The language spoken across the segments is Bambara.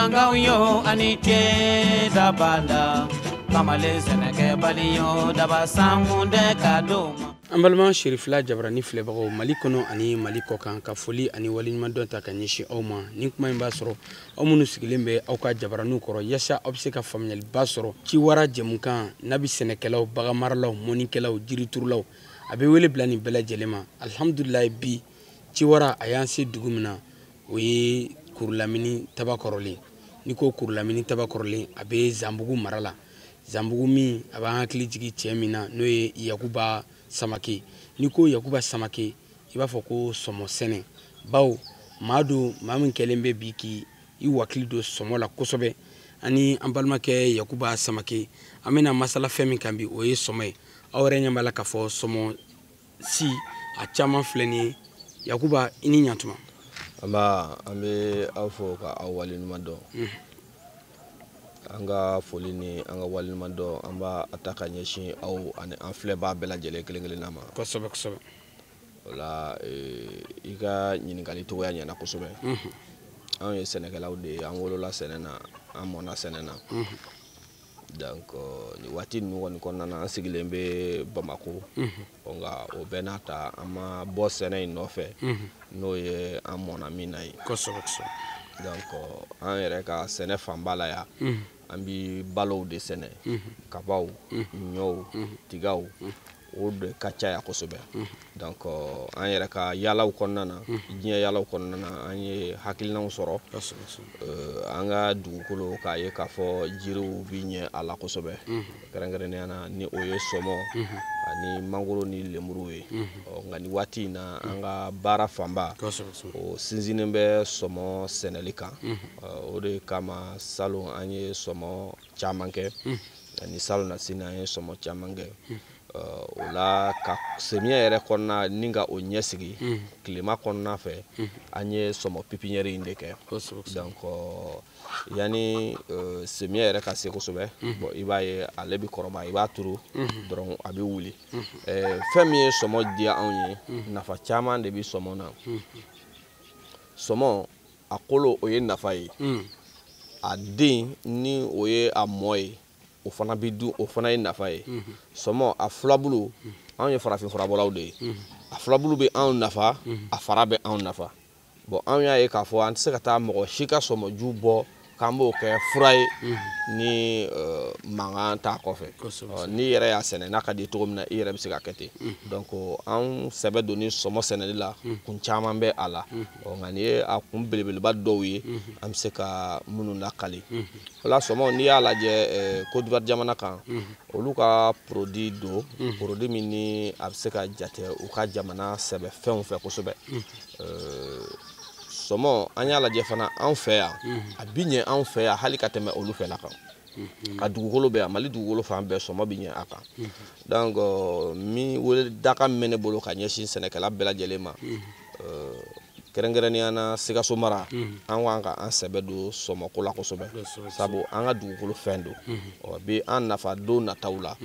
Bamanankanw yo ani ce dabada kamalen sɛnɛkɛbali yo daba sankun tɛ ka d'o ma. An balima Cherifla Jabarani filɛbagaw Mali kɔnɔ ani Mali kɔkan, ka foli ani waleɲumandɔn ta ka ɲɛsin aw ma. Nin kuma in b'a sɔrɔ aw minnu sigilen bɛ aw ka jabaraniw kɔrɔ, yaasa aw bɛ se ka faamuyaliba sɔrɔ ciwara jɛmukan n'a bɛ sɛnɛkɛlaw, baganmaralaw, mɔnikɛlaw, jiriturulaw, a bɛ wele bila nin bɛɛ lajɛlen ma. Alihamudulilayi, bi ciwara a y'an se dugu min na, o ye Kurulamini Tabakɔrɔlen. N'i ko Kurulamini Tabakɔrɔlen, a bɛ Zanbugu mara la. Zanbugu min a b'an hakili jigin cɛ min na, n'o ye Yakuba Samake. N'i ko Yakuba Samake, i b'a fɔ ko sɔmɔ sɛnɛ, bawo maa don, maa min kɛlen bɛ bi k'i wakili don sɔmɔ la kosɛbɛ. Ani an balimakɛ Yakuba Samake, an bɛna masala fɛn min kan bi, o ye sɔmɔ ye. Aw yɛrɛ ɲɛ b'a la k'a fɔ sɔmɔ si a caman filɛ nin ye. Yakuba, i ni ɲantuma. An bɛ aw fo ka aw waleɲuman dɔn. An ka foli ni an ka waleɲuman dɔn, an b'a ta ka ɲɛsin aw ani an filɛbaa bɛɛ lajɛlen kelen kelenna ma. Kosɛbɛ kosɛbɛ. O la, i ka ɲininkali cogoya ɲɛna kosɛbɛ. Anw ye sɛnɛkɛlaw de ye, an wolola sɛnɛ na, an mɔnna sɛnɛ na. Donc nin waati ninnu kɔni kɔnɔna na, an sigilen bɛ Bamako. Nka o bɛɛ n'a ta, an ma bɔ sɛnɛ in nɔfɛ, n'o ye an mɔnna min na ye. Kosɛbɛ kosɛbɛ. Donc an yɛrɛ ka sɛnɛ fanba la yan, an bi balow de sɛnɛ, kabaw, ɲɔw, tigaw, o de ka ca yan kosɛbɛ. Donc an yɛrɛ ka yaalaw kɔnɔna na, diɲɛ yaalaw kɔnɔna na, an ye hakilinaw sɔrɔ an ka dugukolo k'a ye k'a fɔ jiriw bi ɲɛ a la kosɛbɛ, kɛrɛnkɛrɛnnenya na ni o ye sɔmɔ ani mangoro ni lemuru ye. Nka nin waati in na, an ka baara fanba o sinsinnen bɛ sɔmɔ sɛnɛli kan. O de kama salon an ye sɔmɔ caman kɛ, ani salon na sini an ye sɔmɔ caman kɛ. O la, ka samiya yɛrɛ kɔnɔna ni ka o ɲɛsigi, tilema kɔnɔna fɛ, an ye sɔmɔ pépinière in de kɛ. Donc yanni samiya yɛrɛ ka se kosɛbɛ, bon, i b'a ye ale bɛ kɔrɔbaya, i b'a turu dɔrɔn a bɛ wuli. Fɛn min ye sɔmɔ diya anw ye, nafa caman de bɛ sɔmɔ na. Sɔmɔ a kolo, o ye nafa ye. A den, ni o ye a mɔ ye, o fana bɛ dun, o fana ye nafa ye. Sɔmɔ a filabulu, anw ye farafin furabɔlaw de ye, a filabulu bɛ anw nafa, a fara bɛ anw nafa. Bon, anw y'a ye k'a fɔ an tɛ se ka taa mɔgɔ si ka sɔmɔju bɔ k'an b'o kɛ fura ye ni mankan t'a kɔfɛ. N'i yɛrɛ y'a sɛnɛ, n'a ka di cogo min na, i yɛrɛ bɛ se ka kɛ ten. Donc anw sɛbɛ donni sɔmɔ sɛnɛli la, kun caman bɛ a la. Nka n'i ye a kun belebeleba dɔw ye, an bɛ se ka minnu lakali o la, sɔmɔ, n'i y'a lajɛ Côte d'Ivoire jamana kan, olu ka produit don, produit min ni a bɛ se ka jate u ka jamana sɛbɛfɛnw fɛ kosɛbɛ. Sɔmɔ, an y'a lajɛ fana anw fɛ yan, a bi ɲɛ anw fɛ yan hali ka tɛmɛ olu fɛla kan. A dugukolo bɛ yan, Mali dugukolo fan bɛɛ sɔmɔ bi ɲɛ a kan. Donc min wele dakan min bɛ ne bolo ka ɲɛsin sɛnɛkɛla bɛɛ lajɛlen ma, kɛrɛnkɛrɛnnenya na Sikaso mara, an kan ka an sɛbɛ don sɔmɔko la kosɛbɛ, sabu an ka dugukolo fɛn don, ɔ bi an nafa don nataw la,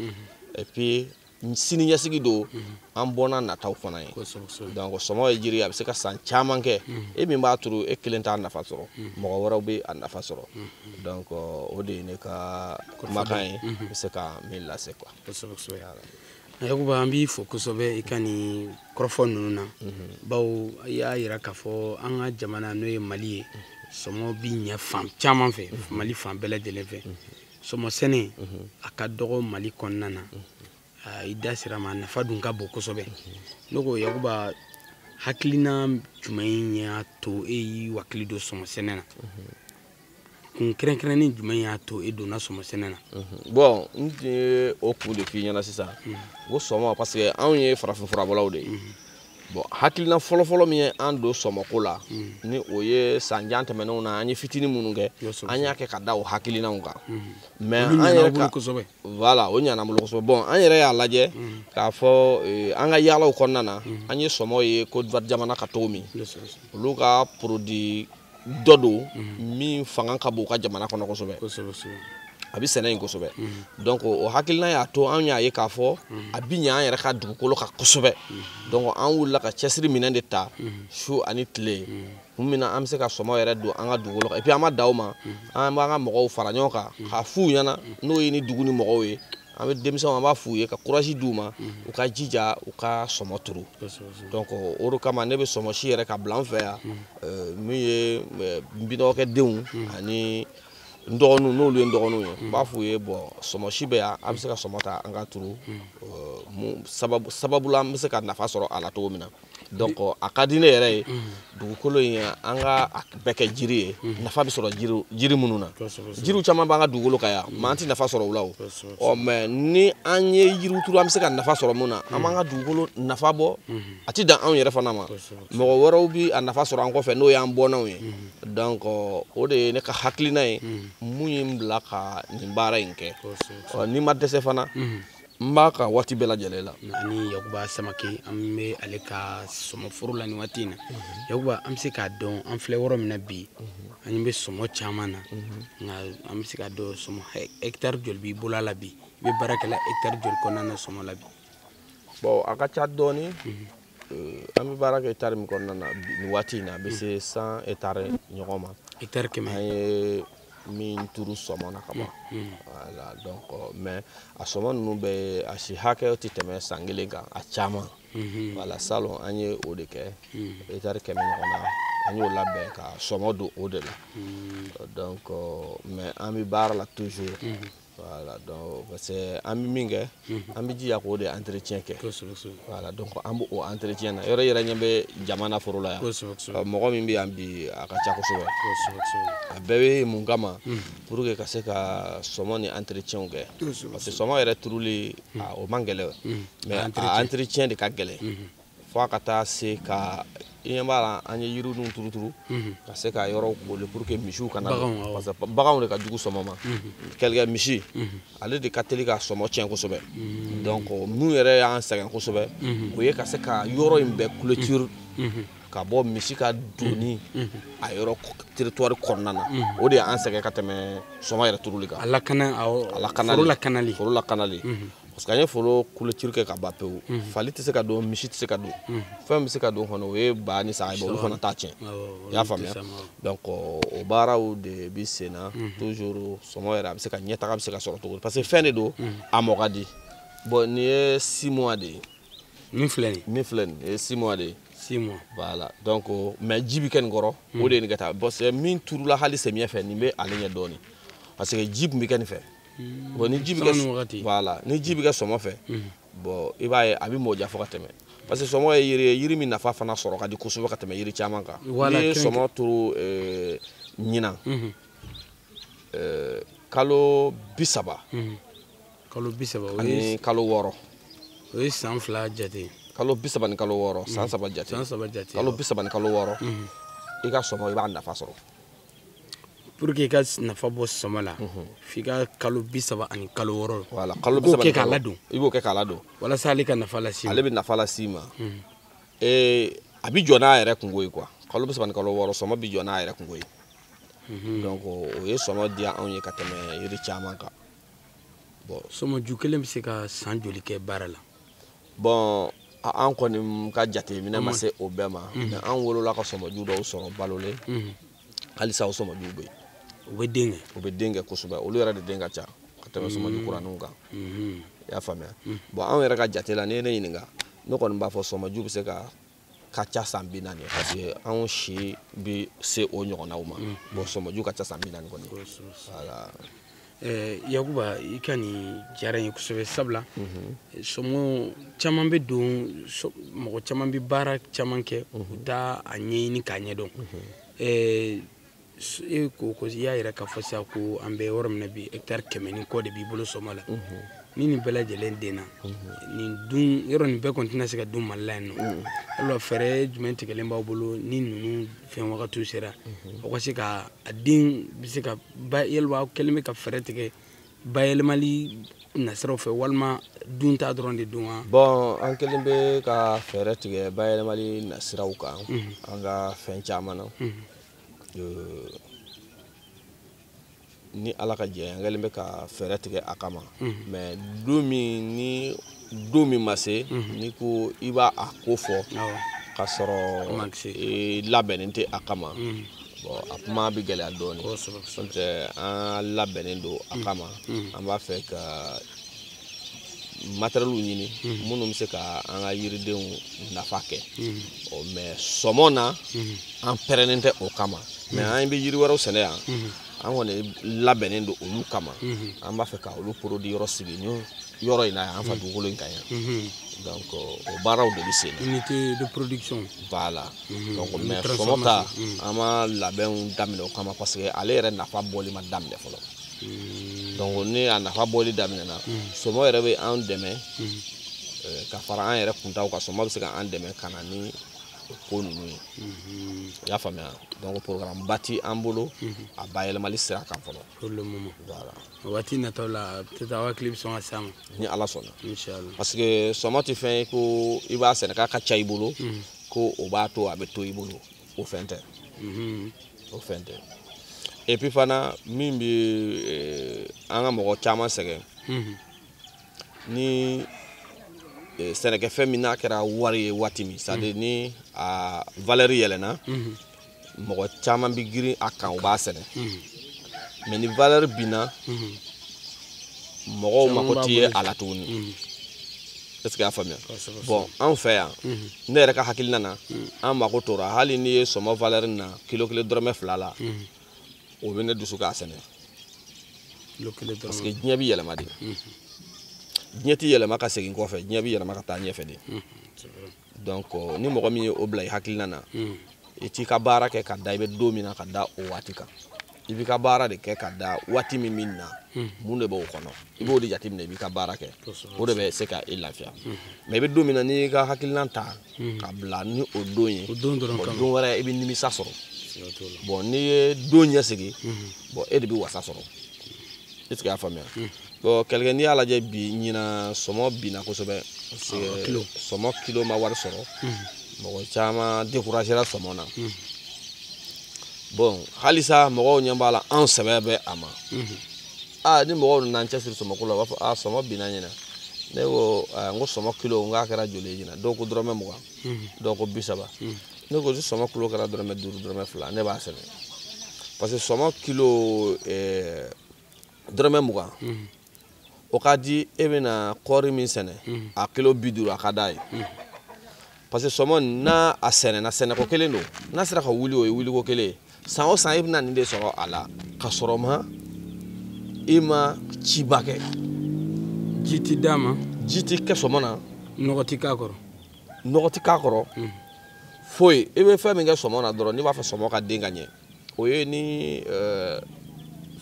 et puis sini ɲɛsigi don an bɔnna nataw fana ye. Donc sɔmɔ ye jiri, a bɛ se ka san caman kɛ. E min b'a turu, e kelen t'a nafa sɔrɔ, mɔgɔ wɛrɛw bɛ a nafa sɔrɔ. Donc o de ye ne ka kumakan ye, n bɛ se ka min lase quoi. Yakuba, an b'i fo kosɛbɛ i ka nin kɔrɔfɔ ninnu na, bawo i y'a yira k'a fɔ an ka jamana, n'o ye Mali ye, sɔmɔ bi ɲɛ fan caman fɛ, Mali fan bɛɛ lajɛlen fɛ. Sɔmɔ sɛnɛ a ka dɔgɔ Mali kɔnɔna na. I da sera ma, nafa dun ka bon kosɛbɛ. Ne ko Yakuba, hakilina jumɛn y'a to e y'i wakili don sɔmɔ sɛnɛ na? Kun kɛrɛnkɛrɛnnen jumɛn y'a to e donna sɔmɔ sɛnɛ na? Bon, n tun ye o kun de f'i ɲɛna sisan ko sɔmɔ, parce que anw ye farafin furabɔlaw de ye. Bon, hakilina fɔlɔfɔlɔ min ye an don sɔmɔko la, ni o ye san jan tɛmɛnenw na, an ye fitinin minnu kɛ, an y'a kɛ ka da o hakilinaw kan. Mais an yɛrɛ ka, voilà, o ɲɛna an bolo kosɛbɛ. Bon, an yɛrɛ y'a lajɛ k'a fɔ an ka yaalaw kɔnɔna na, an ye sɔmɔ ye Côte d'Ivoire jamana ka cogo min, olu ka produit dɔ don min fanga ka bon u ka jamana kɔnɔ kosɛbɛ. A bɛ sɛnɛ yen kosɛbɛ. Donc o hakilina y'a to an y'a ye k'a fɔ a bi ɲɛ an yɛrɛ ka dugukolo kan kosɛbɛ. Donc an wulila ka cɛsiri minɛn de ta su ani tile, kun min na an bɛ se ka sɔmɔ yɛrɛ don an ka dugukolo kan. Et puis an ma dan o ma, an b'an ka mɔgɔw fara ɲɔgɔn kan k'a f'u ɲɛna, n'o ye ni dugu ni mɔgɔw ye, an bɛ denmisɛnw, an b'a f'u ye ka courage d'u ma, u ka jija u ka sɔmɔ turu. Donc o de kama ne bɛ sɔmɔ si yɛrɛ ka bila an fɛ yan, min ye n binɔgɔkɛdenw ani n dɔgɔninw, n'olu ye n dɔgɔninw ye, n b'a f'u ye bon, sɔmɔ si bɛ yan, an bɛ se ka sɔmɔ ta an ka turu, sababu la an bɛ se ka nafa sɔrɔ a la cogo min na. Donc a ka di ne yɛrɛ ye dugukolo in, an ka a bɛɛ kɛ jiri ye, nafa bɛ sɔrɔ jiri minnu na. Jiriw caman b'an ka dugukolo kan yan, mais an tɛ nafa sɔrɔ o la o. Ɔ mais ni an ye yiriw turu, an bɛ se ka nafa sɔrɔ mun na, an b'an ka dugukolo nafa bɔ, a tɛ dan anw yɛrɛ fana ma, mɔgɔ wɛrɛw bɛ a nafa sɔrɔ an kɔfɛ, n'o y'an bɔnnaw ye. Donc o de ye ne ka hakilina ye, mun ye n bila ka nin baara in kɛ. Ɔ ni ma dɛsɛ fana, n b'a ka waati bɛɛ lajɛlen la. Ani Yakuba Samake, an bɛ ale ka sɔmɔforo la nin waati in na. Yakuba, an bɛ se k'a dɔn an filɛ yɔrɔ min na bi, an bɛ sɔmɔ caman na, nka an bɛ se k'a dɔn sɔmɔ hectare joli b'i bolo a la bi? I bɛ baara kɛ la hectare joli kɔnɔna na sɔmɔ la bi? Bon, a ka ca dɔɔni. An bɛ baara kɛ hectare min kɔnɔna na nin waati in na, a bɛ se 100 hectare ɲɔgɔn ma. Hectare 100. An ye min turu sɔmɔ na ka ban. Voilà, donc mais a sɔmɔ ninnu bɛɛ, a si hakɛ tɛ tɛmɛ san kelen kan a caman. Voilà, salon an ye o de kɛ, hectare 100 ɲɔgɔn na, an y'o labɛn ka sɔmɔ don o de la. Donc mais an bɛ baara la toujours. Voilà, donc parce que an bɛ min kɛ, an bɛ jija k'o de entretien kɛ. Voilà, donc an b'o entretien na. Yɔrɔ yɛrɛ ɲɛ bɛ jamana foro la yan. Mɔgɔ min bɛ yan bi, a ka ca kosɛbɛ. A bɛɛ bɛ mun kama? Pour que ka se ka sɔmɔ ni entretien kɛ. Parce que sɔmɔ yɛrɛ turuli, o man gɛlɛn, mais a entretien de ka gɛlɛn. Fo a ka taa se ka i ɲɛ b'a la, an ye yiriw turu turu ka se ka yɔrɔw koli pour que misiw kana don, parce que baganw de ka jugu sɔmɔ ma. Kɛlɛkɛ misi, ale de ka teli ka sɔmɔ tiɲɛ kosɛbɛ. Donc mun yɛrɛ y'an sɛgɛn kosɛbɛ, o ye ka se ka yɔrɔ in bɛɛ clôture ka bɔ misi ka donni a yɔrɔ territoire kɔnɔna na. O de y'an sɛgɛn ka tɛmɛ sɔmɔ yɛrɛ turuli kan. A lakana, foro lakanali. Foro lakanali. Parce que an ye foro clôture kɛ ka ban pewu, fali tɛ se ka don, misi tɛ se ka don, fɛn bɛ se ka don kɔnɔ, o ye ba ni saga ye, olu fana t'a tiɲɛ. I y'a faamuya? Donc o baaraw de bɛ sen na toujours. Sɔmɔ yɛrɛ a bɛ se ka ɲɛtaga bɛ se ka sɔrɔ cogo di? Parce que fɛn de don, a mɔ ka di. Bon, nin ye 6 mois de ye. Min filɛ nin ye. Min filɛ nin ye 6 mois de ye. 6 mois. Voilà, donc mais ji bɛ kɛ nin kɔrɔ, o de ye nin ka taa. Bon, c'est min turula hali samiyɛ fɛ, nin bɛ ale ɲɛ dɔɔnin, parce que ji tun bɛ kɛ nin fɛ. Bon, ni ji bɛ kɛ, voilà, ni ji bɛ kɛ sɔmɔ fɛ, bon, i b'a ye a bɛ mɔ ja fo ka tɛmɛ. Parce que sɔmɔ ye yiri ye, yiri min nafa fana sɔrɔ ka di kosɛbɛ ka tɛmɛ yiri caman kan. N'i ye sɔmɔ turu ɲinan, kalo 30. Kalo 30 ani kalo 6. O ye san 2 jate. Kalo 30 ni kalo 6, san 3 jate. San 3 jate. Kalo 30 ni kalo 6, i ka sɔmɔ, i b'a nafa sɔrɔ. Pour que i ka nafa bɔ sɔmɔ la, f'i ka kalo 30 ani kalo 6. Voilà, kalo 30. I b'o kɛ k'a ladon. I b'o kɛ k'a ladon. Walasa ale ka nafa las'i ma. Ale bɛ nafa las'i ma. A bɛ jɔ n'a yɛrɛ kungo ye quoi. Kalo 30 ni kalo 6, sɔmɔ bɛ jɔ n'a yɛrɛ kungo ye. Donc o ye sɔmɔ diya anw ye ka tɛmɛ yiri caman kan. Bon, sɔmɔ ju kelen bɛ se ka san joli kɛ baara la? Bon, an kɔni ka jateminɛ ma se o bɛɛ ma, mais an wolola ka sɔmɔju dɔw sɔrɔ balolen. Halisa o sɔmɔjuw bɛ yen. U bɛ den kɛ. U bɛ den kɛ kosɛbɛ, olu yɛrɛ de den ka ca ka tɛmɛ sɔmɔju kuraninw kan. I y'a faamuya? Bon, anw yɛrɛ ka jate la, n'i ye ne ɲininka, ne kɔni b'a fɔ sɔmɔju bɛ se ka ca san 40, parce que anw si bɛ se o ɲɔgɔnnaw ma. Bon, sɔmɔju ka ca san 40 kɔni. Voilà. Yakuba, i ka nin diyara n ye kosɛbɛ, sabula sɔmɔ caman bɛ don, mɔgɔ caman bɛ baara caman kɛ, u t'a a ɲɛɲini k'a ɲɛdɔn. E ko i y'a yɛrɛ k'a fɔ sisan ko an bɛ yɔrɔ min na bi, hectare 100 ni kɔ de b'i bolo sɔmɔ la. Ni nin bɛɛ lajɛlen denna, nin dun yɔrɔ nin bɛɛ kɔni tɛna se ka dun Mali la yan nɔ. Alors fɛɛrɛ jumɛn tigɛlen b'aw bolo ni ninnu fɛn wagatiw sera, aw ka se ka a den bɛ se ka ba, yalima aw kɛlen bɛ ka fɛɛrɛ tigɛ bayɛlɛmali nasiraw fɛ, walima dun ta dɔrɔn de don wa? Bon, an kɛlen bɛ ka fɛɛrɛ tigɛ bayɛlɛmali nasiraw kan an ka fɛn caman na. Ni Ala ka jɛ an kɛlen bɛ ka fɛɛrɛ tigɛ a kama. Mais don min ni don min ma se, n'i ko i b'a a ko fɔ k'a sɔrɔ i labɛnnen tɛ a kama, bon a kuma bɛ gɛlɛya dɔɔnin. N'o tɛ an labɛnnen don a kama. An b'a fɛ ka matériel ɲini minnu bɛ se ka an ka yiridenw nafa kɛ. Mais sɔmɔ na an pɛrɛnnen tɛ o kama. Mais an bɛ yiri wɛrɛw sɛnɛ yan, an kɔni labɛnnen don olu kama. An b'a fɛ ka olu produit yɔrɔ sigi ni yɔrɔ in na yan, an fa dugukolo in kan yan. Donc o baaraw de bɛ sen na. Unité de production. Voilà. Donc mais sɔmɔ ta an ma labɛnw daminɛ o kama parce que ale yɛrɛ nafa bɔli ma daminɛ fɔlɔ. Donc ni a nafa bɔli daminɛna, sɔmɔ yɛrɛ bɛ an dɛmɛ ka fara an yɛrɛ kuntaw kan. Sɔmɔ bɛ se ka an dɛmɛ ka na ni o ko ninnu ye. I y'a faamuya? Donc programme ba ti an bolo a bayɛlɛmali sira kan fɔlɔ. Pour le moment. Voilà. Waati nataw la peut-être aw hakili bɛ sɔn ka s'a ma. Ni Ala sɔnna. Inchallah. Parce que sɔmɔ tɛ fɛn ye ko i b'a sɛnɛ k'a ka ca i bolo, ko o b'a to a bɛ to i bolo. O fɛn tɛ. O fɛn tɛ. Et puis fana min bɛ an ka mɔgɔ caman sɛgɛn, ni sɛnɛkɛfɛn min n'a kɛra wari ye waati min, c'est à dire ni a valeur yɛlɛnna, mɔgɔ caman bɛ girin a kan, u b'a sɛnɛ. Mais ni valeur binna, mɔgɔw mako tɛ ye a la tuguni. Est-ce que y'a faamuya? Bon anw fɛ yan, ne yɛrɛ ka hakilina na, an mako tora hali n'i ye sɔmɔ valeur na kilo kelen dɔrɔmɛ 2 la, o bɛ ne dusu k'a sɛnɛ. Parce que diɲɛ bɛ yɛlɛma de. Diɲɛ tɛ yɛlɛma ka segin kɔfɛ, diɲɛ bɛ yɛlɛma ka taa ɲɛfɛ de. Donc ni mɔgɔ min ye o bila i hakilina na, i t'i ka baara kɛ ka da i bɛ don min na ka da o waati kan. I b'i ka baara de kɛ ka da waati min bɛ na, mun de b'o kɔnɔ, i b'o de jateminɛ, i b'i ka baara kɛ. O de bɛ se ka e lafiya. Mais i bɛ don min na n'i y'i ka hakilina ta ka bila ni o don ye, don wɛrɛ i bɛ nimisa sɔrɔ. Bon n'i ye don ɲɛsigi, bon e de bɛ wasa sɔrɔ. Est-ce que y'a faamuya? Bon kɛlɛkɛ n'i y'a lajɛ bi ɲinan sɔmɔ binna kosɛbɛ. Parce que sɔmɔ kilo ma wari sɔrɔ. Mɔgɔ caman découragera sɔmɔ na. Bon halisa mɔgɔw ɲɛ b'a la an sɛbɛ bɛ a ma. Aa ni mɔgɔw nana an cɛsiri sɔmɔko la, u b'a fɔ aa sɔmɔ binna ɲinan. Ne ko n ko sɔmɔ kilo n k'a kɛra joli ye ɲinan? Dɔw ko dɔrɔmɛ 20, dɔw ko 30. Ne ko ni sɔmɔ kilo kɛra dɔrɔmɛ 5, dɔrɔmɛ 2, ne b'a sɛnɛ. Parce que sɔmɔ kilo dɔrɔmɛ 20, o ka di e bɛna kɔɔri min sɛnɛ, a kilo 50 a ka d'a ye. Parce que sɔmɔ n'a a sɛnɛna sɛnɛko kelen don, n'a sera ka wuli o ye wuliko kelen ye. San o san e bɛna nin de sɔrɔ a la ka sɔrɔ ma i ma ciba kɛ. Ji ti d'a ma. Ji ti kɛ sɔmɔ na. Nɔgɔ ti k'a kɔrɔ. Nɔgɔ ti k'a kɔrɔ. Foyi i bɛ fɛn min kɛ sɔmɔ na dɔrɔn n'i b'a fɛ sɔmɔ ka den ka ɲɛ, o ye ni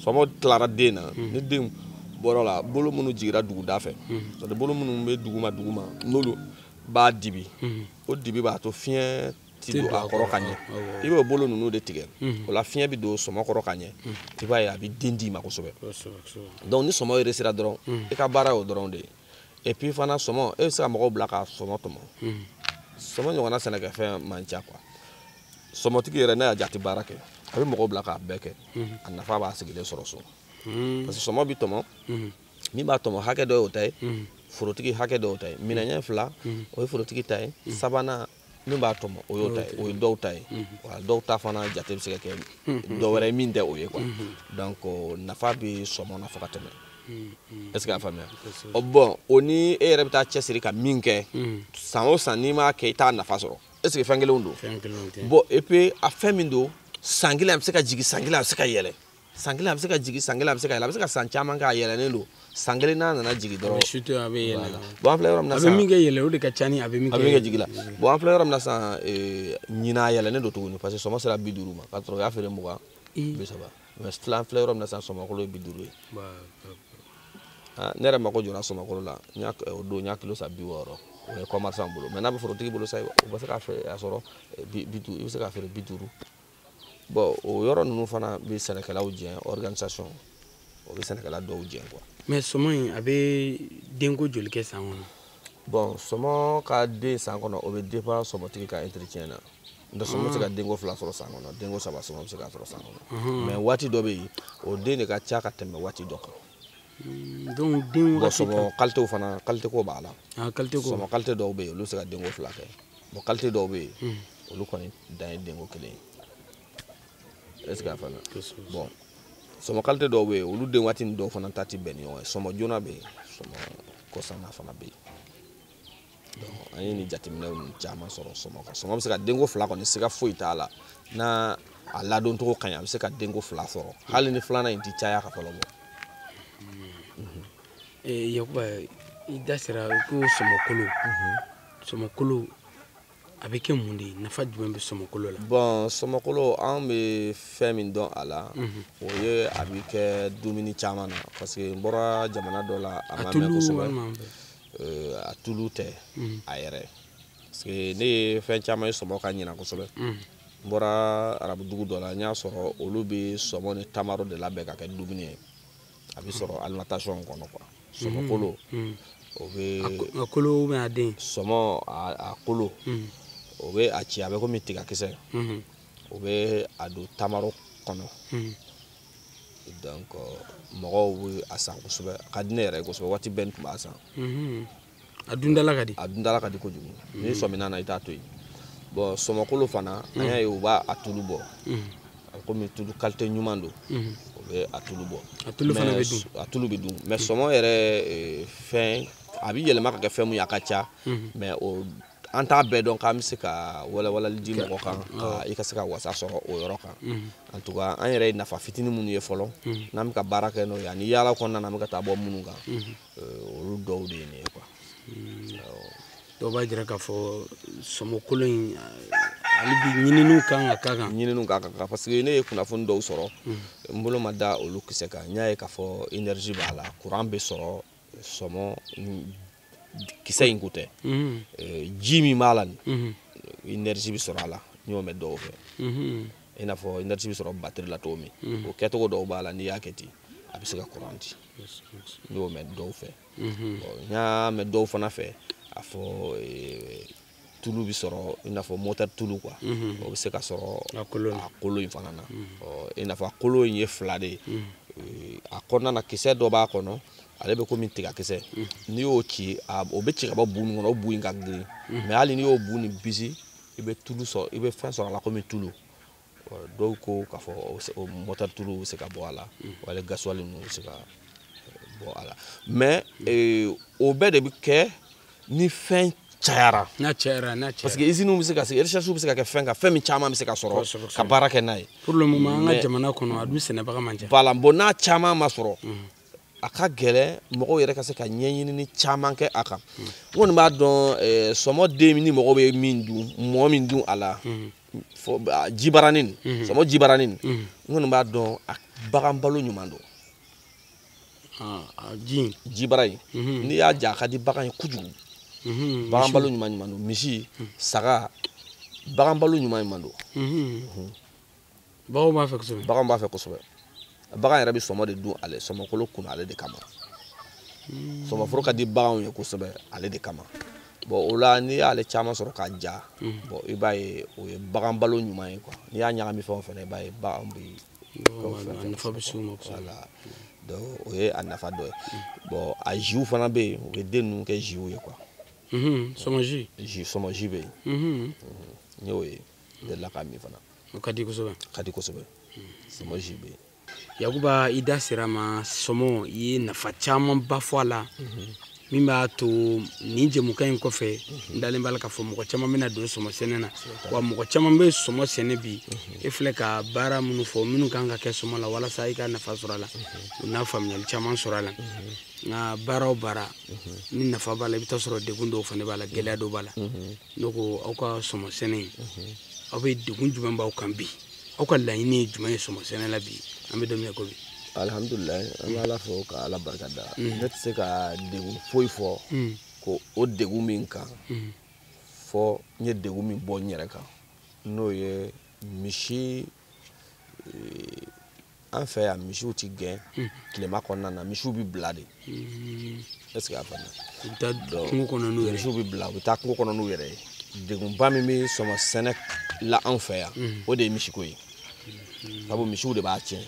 sɔmɔ tilara den na, ni den bɔra la, bolo minnu jiginra duguda fɛ, c'est à dire bolo minnu bɛ duguma duguma n'olu b'a dibi, o dibi b'a to fiɲɛ ti don a kɔrɔ ka ɲɛ. I b'o bolo ninnu de tigɛ, o la fiɲɛ bɛ don sɔmɔ kɔrɔ ka ɲɛ, i b'a ye a bɛ den d'i ma kosɛbɛ. Donc ni sɔmɔ yɛrɛ sera dɔrɔn, i ka baara y'o dɔrɔn de ye. Et puis fana sɔmɔ, e bɛ se ka mɔgɔw bila ka sɔmɔ tɔmɔ. Sɔmɔ ɲɔgɔnna sɛnɛkɛfɛn man ca quoi. Sɔmɔtigi yɛrɛ n'a y'a jate baara kɛ, a bɛ mɔgɔw bila k'a bɛɛ kɛ, a nafa b'a sigilen sɔrɔ so. Parce que sɔmɔ bɛ tɔmɔ, min b'a tɔmɔ hakɛ dɔ y'o ta ye, forotigi hakɛ dɔ y'o ta ye, minɛn ɲɛ 2 o ye forotigi ta ye, sabanan min b'a tɔmɔ o y'o ta ye, o ye dɔw ta ye. Wa dɔw ta fana jate bɛ se ka kɛ dɔ wɛrɛ ye min tɛ o ye quoi. Donc nafa bɛ sɔmɔ na fo ka tɛmɛ. Est-ce que y'a faamuya? Bon o ni e yɛrɛ bɛ taa cɛsiri ka min kɛ, san o san n'i m'a kɛ i t'a nafa sɔrɔ. Est-ce que fɛn kelenw don? Bon et puis a fɛn min don, san kelen a bɛ se ka jigin, san kelen a bɛ se ka yɛlɛ. San kelen a bɛ se ka jigin, san kelen a bɛ se ka yɛlɛ. A bɛ se ka san caman kɛ a yɛlɛnnen don. San kelen n'a nana jigin dɔrɔn, a bɛ yɛlɛ. Bon an filɛ yɔrɔ min na sisan, a bɛ min kɛ yɛlɛ o de ka ca ni a bɛ min kɛ jigin la. Bon an filɛ yɔrɔ min na sisan, ɲinan a yɛlɛnnen don tuguni parce que sɔmɔ sera 50 ma, k'a sɔrɔ u y'a feere 20, 30. Mais an filɛ yɔrɔ min na sisan, sɔmɔkolo ye 50 ye. Ne yɛrɛ mako jɔra sɔmɔkolo la, o don n y'a kilo san 60, o ye commerçant bolo. Mais n'a bɛ forotigi bolo sisan, o bɛ se k'a feere a sɔrɔ 50, i bɛ se k'a feere 50. Bon o yɔrɔ ninnu fana bɛ sɛnɛkɛlaw jɛn, organisation o bɛ sɛnɛkɛla dɔw jɛn quoi. Mais sɔmɔ in a bɛ denko joli kɛ san kɔnɔ? Bon sɔmɔ ka den san kɔnɔ, o bɛ dépend sɔmɔtigi ka entretien na. N tɛ sɔmɔ bɛ se ka denko 2 sɔrɔ san kɔnɔ, denko 3 sɔmɔ bɛ se ka sɔrɔ san kɔnɔ. Mais waati dɔ bɛ yen, o den de ka ca ka tɛmɛ waati dɔ kan. Donc den wagati sɔmɔ qualité fana, qualité ko b'a la. Ah, qualité ko. Sɔmɔ qualité dɔw bɛ yen, olu bɛ se ka denko 2 kɛ. Bon, qualité dɔw bɛ yen, olu kɔni dan ye denko 1 ye. Est-ce que a faamuya? Bon, sɔmɔ qualité dɔw bɛ yen, olu den waati ni dɔw fana ta ti bɛn ni ɲɔgɔn ye. Sɔmɔ joona bɛ yen, sɔmɔ kɔsanna fana bɛ yen. Donc an ye nin jateminɛw caman sɔrɔ sɔmɔ kan. Sɔmɔ bɛ se ka denko 2 kɔni, siga foyi t'a la. N'a a ladoncogo ka ɲi, a bɛ se ka denko 2 sɔrɔ. Hali ni filanan in ti caya ka fɔlɔ bɔ. Yakuba, i da sera ko sɔmɔkolo. Sɔmɔkolo a bɛ kɛ mun de ye? Nafa jumɛn bɛ sɔmɔkolo la? Bon, sɔmɔkolo an bɛ fɛn min dɔn a la, o ye a bɛ kɛ dumuni caman na. Parce que n bɔra jamana dɔ la, a ma mɛn kosɛbɛ. A tulu tɛ a yɛrɛ. Parce que ne ye fɛn caman ye sɔmɔ ka ɲina kosɛbɛ. N bɔra arabu dugu dɔ la, n y'a sɔrɔ olu bɛ sɔmɔ ni tamaro de labɛn ka kɛ dumuni ye. A bɛ sɔrɔ alimentation kɔnɔ quoi. Sɔmɔkolo o bɛ a kolo ou bien a den? Sɔmɔ a kolo, o bɛ a ci, a bɛ komi tigakisɛ. O bɛ a don tamaro kɔnɔ. Donc mɔgɔw bɛ a san kosɛbɛ, a ka di ne yɛrɛ ye kosɛbɛ, waati bɛɛ n tun b'a san. A dundala ka di? A dundala ka di kojugu. N'i sɔmina na, i t'a to yen. Bon, sɔmɔkolo fana, an y'a ye u b'a a tulu bɔ. A komi tulu qualité ɲuman don, o bɛ a tulu bɔ. A tulu fana bɛ dun? A tulu bɛ dun. Mais sɔmɔ yɛrɛ fɛn, a bɛ yɛlɛma ka kɛ fɛn mun ye, a ka ca. Mais o an t'a bɛɛ dɔn k'an bɛ se ka walawalali di mɔgɔ kan, i ka se ka wasa sɔrɔ o yɔrɔ kan. En tout cas, an yɛrɛ ye nafa fitinin minnu ye fɔlɔ, n'an bɛ ka baara kɛ n'o ye, ani yaala kɔnɔna na an bɛ ka taa bɔ minnu kan, olu dɔw de ye nin ye quoi. Dɔw b'a jira k'a fɔ sɔmɔkolo in hali bi ɲininiw kan ka k'a kan. Ɲininiw kan ka kan, parce que ne ye kunnafoni dɔw sɔrɔ, n bolo ma da olu kisɛ kan. N y'a ye k'a fɔ énergie b'a la, courant bɛ sɔrɔ sɔmɔ kisɛ in ko tɛ. Ji min b'a la nin, énergie bɛ sɔrɔ a la, n y'o mɛn dɔw fɛ. I n'a fɔ énergie bɛ sɔrɔ batterie la cogo min, o kɛcogo dɔw b'a la, n'i y'a kɛ ten, a bɛ se ka courant di. N y'o mɛn dɔw fɛ. N y'a mɛn dɔw fana fɛ, a fɔ tulu bɛ sɔrɔ, i n'a fɔ moteur tulu quoi, o bɛ se ka sɔrɔ a kolo in fana na. I n'a fɔ a kolo in ye 2 de ye. A kɔnɔna na kisɛ dɔ b'a kɔnɔ, ale bɛ komi tigakisɛ. N'i y'o ci, o bɛ ci ka bɔ bu min kɔnɔ, o bu in ka girin. Mais hali n'i y'o bu nin bisi, i bɛ tulu sɔrɔ, i bɛ fɛn sɔrɔ a la komi tulu. Dɔw ko k'a fɔ o moteur tulu bɛ se ka bɔ a la, wali gasoil ninnu bɛ se ka bɔ a la. Mais o bɛɛ de bɛ kɛ ni fɛn cayara. N'a cayara, n'a cayara. Parce que usines bɛ se ka sigi, recherche bɛ se ka kɛ fɛn kan, fɛn min caman bɛ se ka sɔrɔ ka baara kɛ n'a ye. Pour le moment, an ka jamana kɔnɔ, a dun sɛnɛbaga man ca. Voilà, bon, n'a caman ma sɔrɔ, a ka gɛlɛn mɔgɔw yɛrɛ ka se ka ɲɛɲinini caman kɛ a kan. N kɔni b'a dɔn, sɔmɔ den ni mɔgɔw bɛ min dun, mɔgɔ min dun a la, jibaranin, sɔmɔ jibaranin, n kɔni b'a dɔn a bagan balo ɲuman don. Ji jibara in, n'i y'a ja, a ka di bagan ye kojugu. Bagan balo ɲuman ɲuman don, misi, saga, bagan balo ɲuman ɲuman don. Baganw b'a fɛ kosɛbɛ. Bagan b'a fɛ kosɛbɛ. Bagan yɛrɛ bɛ sɔmɔ de dun ale, sɔmɔkolo kun ale de kama. Sɔmɔforo ka di baganw ye kosɛbɛ ale de kama. Bon, o la n'i y'ale caman sɔrɔ k'a ja, bon, i b'a ye o ye bagan balo ɲuman ye quoi. N'i y'a ɲagami fɛn o fɛn na, i b'a ye bagan bɛ nafa bɛ s'u ma kosɛbɛ. Voilà, donc o ye a nafa dɔ ye. Bon, a jiw fana bɛ yen, u bɛ den ninnu kɛ jiw ye quoi. Sɔmɔ ji. Ji, sɔmɔ ji bɛ yen. N y'o ye, n delila k'a min fana. O ka di kosɛbɛ. Ka di kosɛbɛ. Sɔmɔ ji bɛ yen. Yakuba, i da sera ma sɔmɔ, i ye nafa camanba fɔ a la, min b'a to nin jɛmukan in kɔfɛ, n dalen b'a la k'a fɔ mɔgɔ caman bɛna don sɔmɔ sɛnɛ na. Wa mɔgɔ caman bɛ sɔmɔ sɛnɛ bi. E filɛ ka baara minnu fɔ, minnu kan ka kɛ sɔmɔ la walasa i ka nafa sɔrɔ a la, u n'a faamuyali caman sɔrɔ a la. Nka baara o baara ni nafa b'a la, i bɛ taa sɔrɔ degun dɔw fana b'a la, gɛlɛya dɔw b'a la. Ne ko aw ka sɔmɔ sɛnɛ in, aw bɛ degun jumɛn b'aw kan bi? Aw ka laɲini ye jumɛn ye sɔmɔ sɛnɛ la bi? An bɛ don min na ko bi. Alhamdulilayi, an bɛ Ala fo ka Ala barika da. Ne tɛ se ka degun foyi fɔ ko o degun min kan, fɔ n ye degun min bɔ n yɛrɛ kan, n'o ye misi. An fɛ yan misiw ti gɛn tilema kɔnɔna na, misiw bɛ bila de. Est ce que a faamuya? U bɛ taa kungo kɔnɔ n'u yɛrɛ ye. Misiw bɛ bila, u bɛ taa kungo kɔnɔ n'u yɛrɛ ye. Degunba min bɛ sɔmɔ sɛnɛ la anw fɛ yan, o de ye misiko ye. Sabu misiw de b'a tiɲɛ.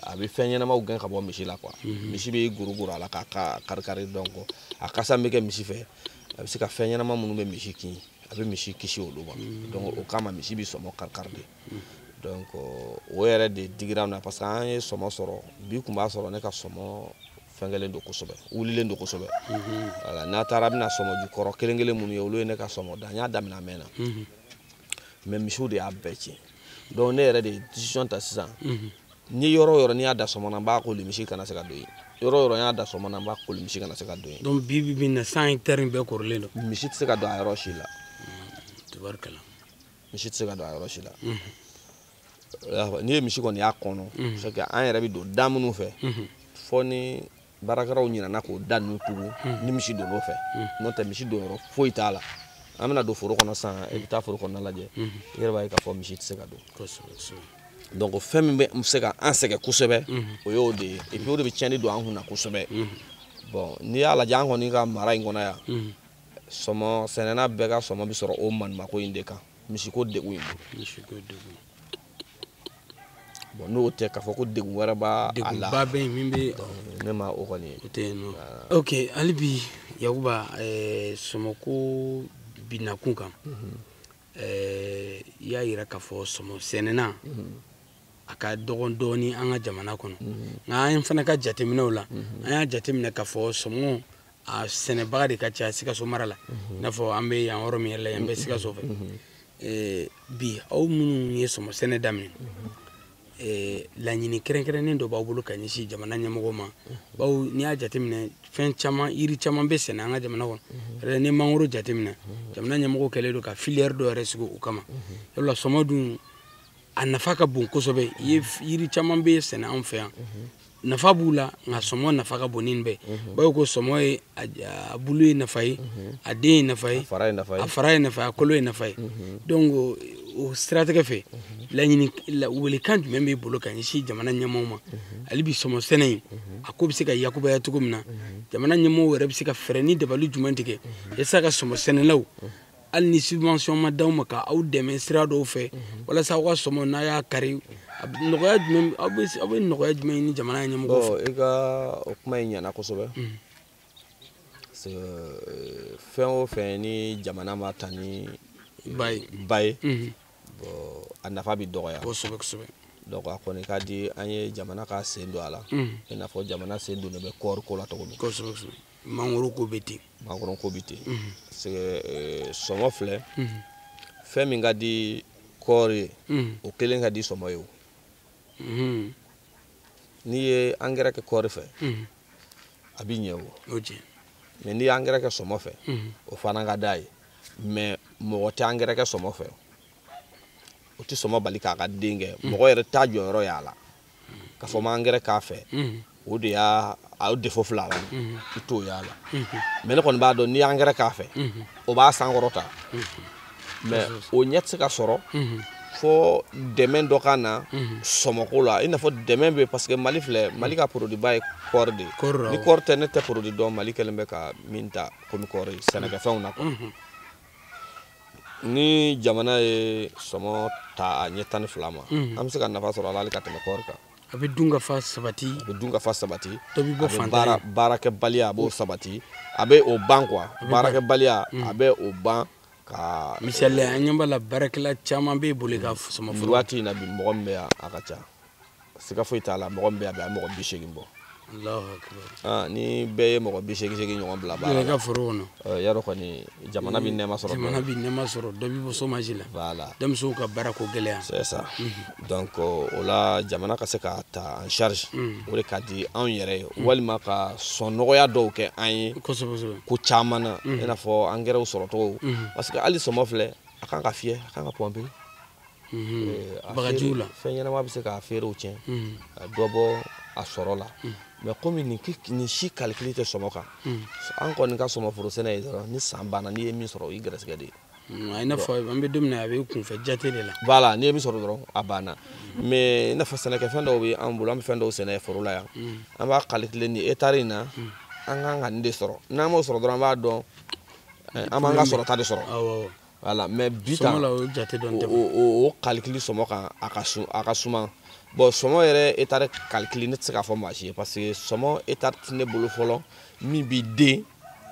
A bɛ fɛn ɲɛnamaw gɛn ka bɔ misi la quoi. Misi bɛ guruguru a la k'a kari kari, donc a kasa bɛ kɛ misi fɛ, a bɛ se ka fɛn ɲɛnama minnu bɛ misi kin, a bɛ misi kisi olu ma. Donc o kama misi bɛ sɔmɔ kari kari de. Donc o yɛrɛ de digira an na, parce que an ye sɔmɔ sɔrɔ bi, kun b'a sɔrɔ ne ka sɔmɔ fɛnkɛlen don kosɛbɛ, wulilen don kosɛbɛ. Voilà, n'a taara bɛna sɔmɔ jukɔrɔ kelen kelen minnu ye, olu ye ne ka sɔmɔ da, n y'a daminɛ a mɛnna, mais misiw de y'a bɛɛ tiɲɛ. Donc ne yɛrɛ de ye décision ta sisan, ni yɔrɔ o yɔrɔ n'i y'a da sɔmɔ na, n b'a koli misi kana se ka don yen. Yɔrɔ o yɔrɔ n y'a da sɔmɔ na, n b'a koli misi kana se ka don yen. Donc bi bi in na 100 hectares bɛɛ korilen don. Misi tɛ se ka don a yɔrɔ si la. Tubarikala. Misi tɛ se ka don a yɔrɔ si la. N'i ye misi kɔni y'a kɔnɔ, c'est que an yɛrɛ bɛ don da minnu fɛ, fɔ ni baarakɛlaw ɲinɛna k'o da ninnu tugu ni misi donn'o fɛ. N'o tɛ misi don yɔrɔ foyi t'a la. An bɛna don foro kɔnɔ sisan, i bɛ taa foro kɔnɔna lajɛ, i yɛrɛ b'a ye k'a fɔ misi tɛ se ka don. Donc fɛn min bɛ se ka an sɛgɛn kosɛbɛ, o y'o de ye. Et puis o de bɛ tiɲɛni don an kunna kosɛbɛ. Bon, n'i y'a lajɛ an kɔni ka mara in kɔnɔ yan, sɔmɔ sɛnɛna bɛɛ ka sɔmɔ bɛ sɔrɔ o maɲumako in de kan, misiko degun in bolo. Misiko degun. Bon, n'o tɛ k'a fɔ ko degun wɛrɛ b'a la. Degunba bɛ yen min bɛ. Ne ma o kɔni ye. O tɛ yen nɔ. Ok, hali bi Yakuba, sɔmɔko binakun kan, i y'a yira k'a fɔ sɔmɔ sɛnɛna a ka dɔgɔn dɔɔni an ka jamana kɔnɔ. Nka an fana ka jateminɛw la, an y'a jateminɛ k'a fɔ sɔmɔ a sɛnɛbaga de ka ca Sikaso mara la. I n'a fɔ an bɛ yan yɔrɔ min yɛrɛ la, yan bɛ Sikaso fɛ. Bi aw minnu ye sɔmɔ sɛnɛ daminɛ, laɲini kɛrɛnkɛrɛnnen dɔ b'aw bolo ka ɲɛsin jamana ɲɛmɔgɔw ma, bawo n'i y'a jateminɛ fɛn caman, yiri caman bɛ sɛnɛ an ka jamana kɔnɔ. Ni mangoro jateminɛ, jamana ɲɛmɔgɔw kɛlen don ka filière dɔ yɛrɛ sigi o kama. Yɔrɔ la sɔmɔ dun a nafa ka bon kosɛbɛ. Yiri caman bɛ sɛnɛ anw fɛ yan, nafa b'u la, nka sɔmɔ nafa ka bon ni nin bɛɛ. Bawo ko sɔmɔ ye a bulu ye nafa ye, a den ye nafa ye, a fara ye nafa ye, a kolo ye nafa ye. Donc o siratigɛ fɛ, laɲini welekan jumɛn b'e bolo ka ɲɛsin jamana ɲɛmɔgɔw ma? Hali bi sɔmɔ sɛnɛ in a ko bɛ se ka yakubaya cogo min na, jamana ɲɛmɔgɔw yɛrɛ bɛ se ka fɛɛrɛ ni dabali jumɛn tigɛ yaasa ka sɔmɔ sɛnɛlaw, hali ni subvention ma d'aw ma, ka aw dɛmɛ sira dɔw fɛ walasa aw ka sɔmɔ n'a y'a kari, nɔgɔya jumɛn aw bɛ nɔgɔya jumɛn ɲini jamana ɲɛmɔgɔw fɛ? I ka o kuma in ɲɛna kosɛbɛ. Fɛn o fɛn ni jamana ma ta ni ba ye, bon, a nafa bɛ dɔgɔya kosɛbɛ kosɛbɛ. Donc a kɔni ka di an ye jamana ka sen don a la, i n'a fɔ jamana sen donnen bɛ kɔɔri ko la cogo min. Kosɛbɛ kosɛbɛ. Mangoro ko bɛ ten. Mangoro ko bɛ ten. Parce que sɔmɔ filɛ, fɛn min ka di kɔɔri ye, o kelen ka di sɔmɔ ye o. N'i ye angɛrɛ kɛ kɔɔri fɛ, a bɛ ɲɛ o. O tiɲɛ. Mais n'i ye angɛrɛ kɛ sɔmɔ fɛ, o fana ka d'a ye. Mais mɔgɔ tɛ angɛrɛ kɛ sɔmɔ fɛ, o tɛ sɔmɔ bali k'a ka den kɛ. Mɔgɔ yɛrɛ t'a jɔyɔrɔ y'a la k'a fɔ ma angɛrɛ k'a fɛ, o de y'a o défaut fila la, i t'o y'a la. Mais ne kɔni b'a dɔn n'i ye angɛrɛ k'a fɛ, o b'a sankɔrɔta. Mais o ɲɛ tɛ se ka sɔrɔ fo dɛmɛ dɔ ka na sɔmɔko la, i n'a fɔ dɛmɛ bɛ, parce que Mali filɛ, Mali ka produit ba ye kɔɔri de ye. Ni kɔɔri tɛ, ne tɛ produit dɔn Mali kɛlen bɛ ka min ta komi kɔɔri sɛnɛkɛfɛnw na quoi. Ni jamana ye sɔmɔ ta a ɲɛ 12 ma, an bɛ se ka nafa sɔrɔ a la hali ka tɛmɛ kɔɔri kan. A bɛ dun ka fa sabati. A bɛ dun ka fa sabati. Dɔ bɛ bɔ fantanya. Baarakɛbaliya a b'o sabati, a bɛ o ban quoi. Baarakɛbaliya a bɛ o ban ka. Misali la, an ɲɛ b'a la baarakɛla caman b'e bolo ka sɔmɔ foro. Waati in na bi mɔgɔ min bɛ yan a ka ca, siga foyi t'a la, mɔgɔ min bɛ yan bi a bɛ mɔgɔ 80 bɔ. Allahu akbar. Ni bɛɛ ye mɔgɔ 80 ɲɔgɔn bila baara la. I ka foro kɔnɔ. Yarɔ kɔni jamana bɛ nɛɛma sɔrɔ. Jamana bɛ nɛɛma sɔrɔ, dɔ bɛ bɔ chômage la. Voilà. Denmisɛnw ka baara ko gɛlɛya. C'est ça. Donc o la jamana ka se ka ta en charge. O de ka di anw yɛrɛ ye, walima ka sɔn nɔgɔya dɔw kɛ an ye. Kosɛbɛ kosɛbɛ. Ko caman na, i n'a fɔ angɛrɛw sɔrɔcogo. Parce que hali sɔmɔ filɛ, a kan ka fiyɛ, a kan ka pɔnpe. Bagajiw la. Fɛn ɲɛnama bɛ se k'a feerew tiɲɛ, ka dɔ bɔ a sɔrɔ la. Mais komi nin si calcul tɛ sɔmɔ kan, an kɔni ka sɔmɔforo sɛnɛ ye dɔrɔn, ni san banna n'i ye min sɔrɔ o y'i gɛrɛsɛgɛ de ye. I n'a fɔ an bɛ don min na a bɛ kunfɛ jate de la. Voilà, n'i ye min sɔrɔ dɔrɔn a banna. Mais i n'a fɔ sɛnɛkɛfɛn dɔw bɛ an bolo, an bɛ fɛn dɔw sɛnɛ foro la yan, an b'a calculer nin hectare in na, an kan ka nin de sɔrɔ. N'an m'o sɔrɔ dɔrɔn an b'a dɔn an b'an ka sɔrɔta de sɔrɔ. Voilà, mais bi tan o calcul sɔmɔ kan a ka suma. Bon, sɔmɔ yɛrɛ hectare calcul ne tɛ se k'a fɔ maa si ye parce que sɔmɔ hectare tɛ ne bolo fɔlɔ min b'i den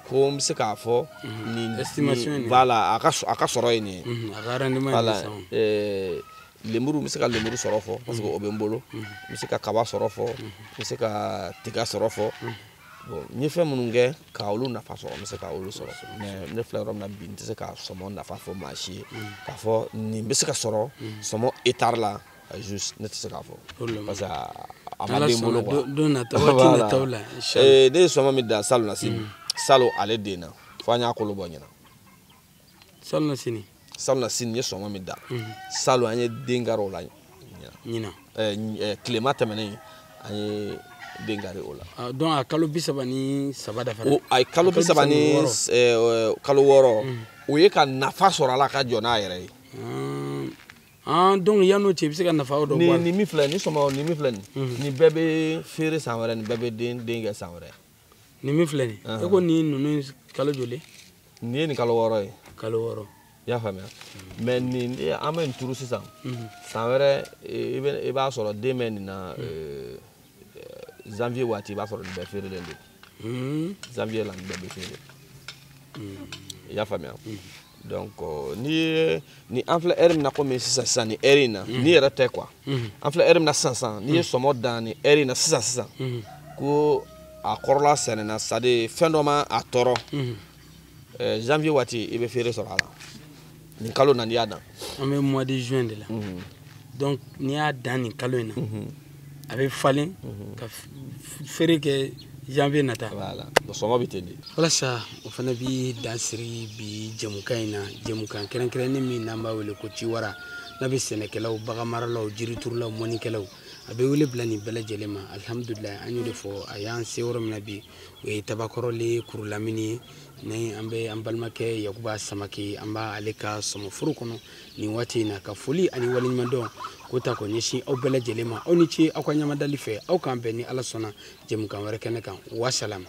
ko n bɛ se k'a fɔ nin estimation, voilà, a ka sɔrɔ ye nin ye. A ka rendement ye voilà, lemuru n bɛ se ka lemuru sɔrɔ fɔ parce que o bɛ n bolo. N bɛ se ka kaba sɔrɔ fɔ, n bɛ se ka tiga sɔrɔ fɔ. Bon, n ye fɛn minnu kɛ ka olu nafa sɔrɔ, n bɛ se ka olu sɔrɔ, mais ne filɛ yɔrɔ min na bi, n tɛ se ka sɔmɔ nafa fɔ maa si ye k'a fɔ nin bɛ se ka sɔrɔ sɔmɔ hectare la, juste ne tɛ se k'a fɔ parce que a ma den bolo quoi. Don nata, waati nataw la. Ne ye sɔmɔ min dan salon na sini, salon ale den na fo an y'a kolo bɔ ɲina. Salon na sini? Salon na sini n ye sɔmɔ min dan salon, an ye den kari o la ɲina. Tilema tɛmɛnen an ye den kari o la. Donc a kalo 33 dafara. O a ye kalo 30 ni kalo 6, o ye ka nafa sɔrɔ a la ka jɔ n'a yɛrɛ ye. Ah, donc yan'o cɛ i bɛ se ka nafa dɔ bɔ a la. Nin min filɛ nin sɔmɔ, nin min filɛ nin bɛɛ bɛ feere san wɛrɛ, nin bɛɛ bɛ den kɛ san wɛrɛ. Nin min filɛ nin, e ko nin ninnu kalo joli? Nin ye nin kalo 6 ye. Kalo 6. I y'a faamuya? Mais nin an bɛ nin turu sisan, san wɛrɛ i b'a sɔrɔ den bɛ nin na. Janvier waati i b'a sɔrɔ nin bɛɛ feerelen don. Janvier la nin bɛɛ bɛ feere. I y'a faamuya? Donc n'i ye ni an filɛ heure min na komi sisan sisan nin heure in na, n'i yɛrɛ tɛ quoi, an filɛ heure min na sisan sisan, n'i ye sɔmɔ dan nin heure in na sisan sisan ko a kɔrɔla sɛnɛna, c'est à dire fɛn dɔ ma a tɔɔrɔ, janvier waati i bɛ feere sɔrɔ a la. Nin kalo na n'i y'a dan. An bɛ mois de juin de la. Donc n'i y'a dan nin kalo in na, a bɛ falen ka feere kɛ janvier nata. Voilà, sɔmɔ bɛ ten de. Walasa o fana bi dan siri bi jɛmukan in na, jɛmukan kɛrɛnkɛrɛnnen min n'an b'a wele ko ciwara, n'a bɛ sɛnɛkɛlaw, baganmaralaw, jiriturulaw, mɔnikɛlaw, a bɛ wele bila nin bɛɛ lajɛlen ma. Alihamudulilayi, an y'o de fɔ, a y'an se yɔrɔ min na bi, o ye Tabakɔrɔle Kurulamini ye. Ni an bɛ an balimakɛ Yakuba Samake, an b'ale ka sɔmɔforo kɔnɔ nin waati in na, ka foli ani waleɲumandɔn k'o ta k'o ɲɛsin aw bɛɛ lajɛlen ma. Aw ni ce aw ka ɲamadali fɛ. Aw k'an bɛn ni Ala sɔnna jɛmukan wɛrɛ kɛnɛ kan. Wasalam.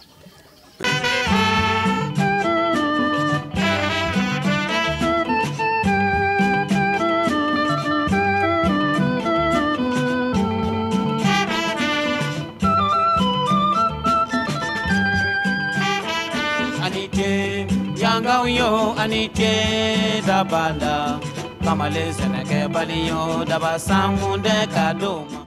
Yangaw yo ani ce dabanda kamalen sɛnɛkɛbali yo daba sankunde ka d'o ma.